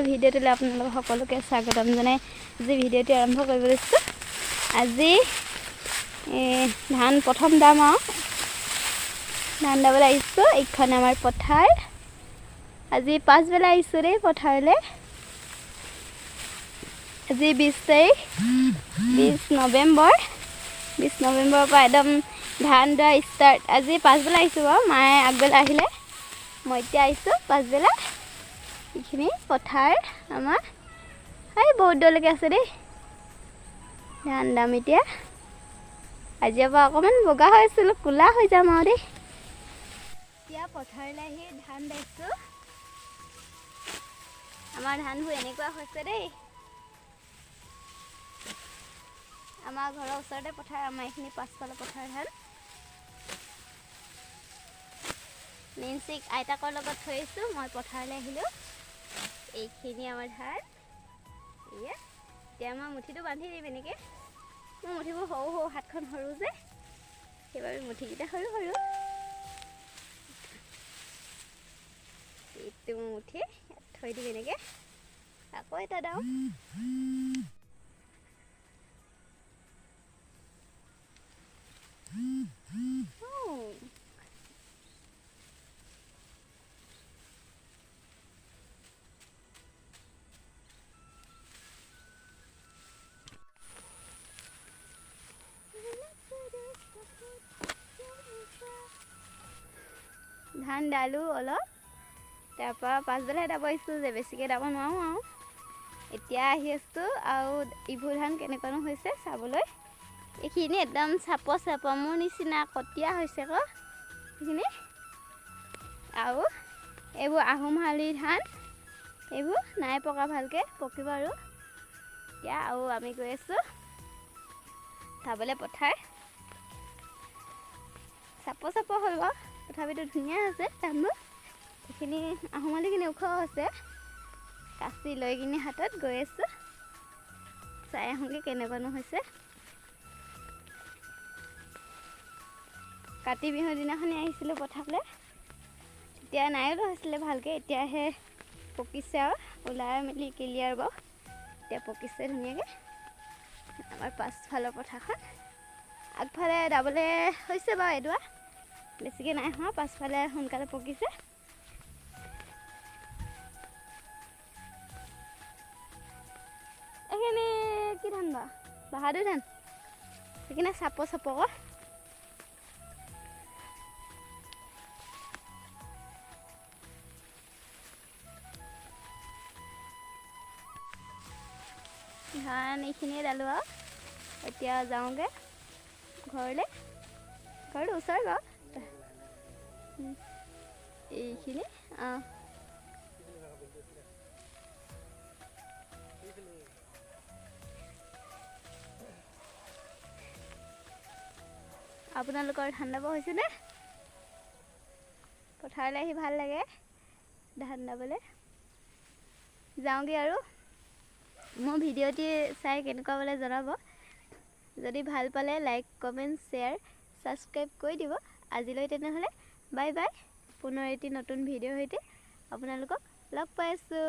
ভিডিঅ'টোলৈ আপোনালোক সকলোকে স্বাগতম জনাই আজি ভিডিঅ'টি আৰম্ভ কৰিব লৈছোঁ। আজি ধান প্ৰথম দাম আৰু ধান দাবলৈ আহিছোঁ। এইখন আমাৰ পথাৰ। আজি পাছবেলা আহিছোঁ দেই পথাৰলৈ। আজি 20 তাৰিখ, 20 নৱেম্বৰ। 20 নৱেম্বৰৰ পৰা একদম ধান দোৱা ষ্টাৰ্ট। আজি পাছবেলা আহিছোঁ বাৰু, মায়ে আগবেলা আহিলে, মই এতিয়া আহিছোঁ পাছবেলা। এইখিনি পথাৰ আমাৰ, এই বহুত দূৰলৈকে আছে দেই। ধান দাম এতিয়া। আজিৰ পৰা অকণমান বগা হৈ আছিলোঁ, ক'লা হৈ যাম আৰু দেই। এতিয়া পথাৰলৈ আহি ধান দাইছোঁ। আমাৰ ধানবোৰ এনেকুৱা হৈছে দেই। আমাৰ ঘৰৰ ওচৰতে পথাৰ, আমাৰ এইখিনি পাছফালৰ পথাৰ। ধান নেঞ্চিক আইতাকৰ লগত থৈ আহিছোঁ, মই পথাৰলৈ আহিলোঁ। এইখিনি আমাৰ ধান। এয়া এতিয়া মই মুঠিটো বান্ধি দিম এনেকৈ। মোৰ মুঠিবোৰ সৰু সৰু, হাতখন সৰু যে, সেইবাবে মুঠিকেইটা সৰু সৰু। এইটো মোৰ মুঠি, ইয়াত থৈ দিম এনেকৈ। আকৌ এটা দাওঁ। ধান দালোঁ অলপ, তাৰপৰা পাছবেলাহে দাব আহিছোঁ যে, বেছিকৈ দাব নোৱাৰোঁ আৰু। এতিয়া আহি আছোঁ আৰু ইবোৰ ধান কেনেকুৱানো হৈছে চাবলৈ। এইখিনি একদম চাপ চাপ মোৰ নিচিনা কটীয়া হৈছে আকৌ এইখিনি। আৰু এইবোৰ আহোম শালি ধান, এইবোৰ নাই পকা ভালকৈ, পকিব আৰু এতিয়া। আৰু আমি গৈ আছোঁ চাবলৈ পথাৰ। চাপ চাপ হ'ল বাৰু, তথাপিতো ধুনীয়া আছে ধানবোৰ। এইখিনি আহোম শালিখিনি ওখ আছে। কাঁচি লৈ কিনে হাতত গৈ আছোঁ, চাই আহোঁগৈ কেনেকুৱানো হৈছে। কাতি বিহুৰ দিনাখনি আহিছিলোঁ পথাৰলৈ, তেতিয়া নাই ওলোৱা হৈছিলে ভালকৈ, এতিয়াহে পকিছে আৰু ওলাই মেলি ক্লিয়াৰ বাৰু। এতিয়া পকিছে ধুনীয়াকৈ। আমাৰ পাছফালৰ পথাৰখন, আগফালে দাবলৈ হৈছে বাৰু এডৰা, বেছিকৈ নাই হোৱা, পাছফালে সোনকালে পকিছে। এইখিনি কি ধান বাৰু? বাহাদুৰ ধান। সেইখিনি চাপ চাপ আকৌ। ধান এইখিনিয়ে দালোঁ আৰু এতিয়া যাওঁগৈ ঘৰলৈ। ঘৰটো ওচৰ বাৰু এইখিনি। অঁ, আপোনালোকৰ ধান দাব হৈছেনে? পথাৰলৈ আহি ভাল লাগে ধান দাবলৈ। যাওঁগৈ আৰু। মোৰ ভিডিঅ'টি চাই কেনেকুৱা পালে জনাব। যদি ভাল পালে লাইক, কমেণ্ট, শ্বেয়াৰ, ছাবস্ক্ৰাইব কৰি দিব। আজিলৈ তেনেহ'লে বাই বাই। পুনৰ এটি নতুন ভিডিঅ'ৰ সৈতে আপোনালোকক লগ পাইছোঁ।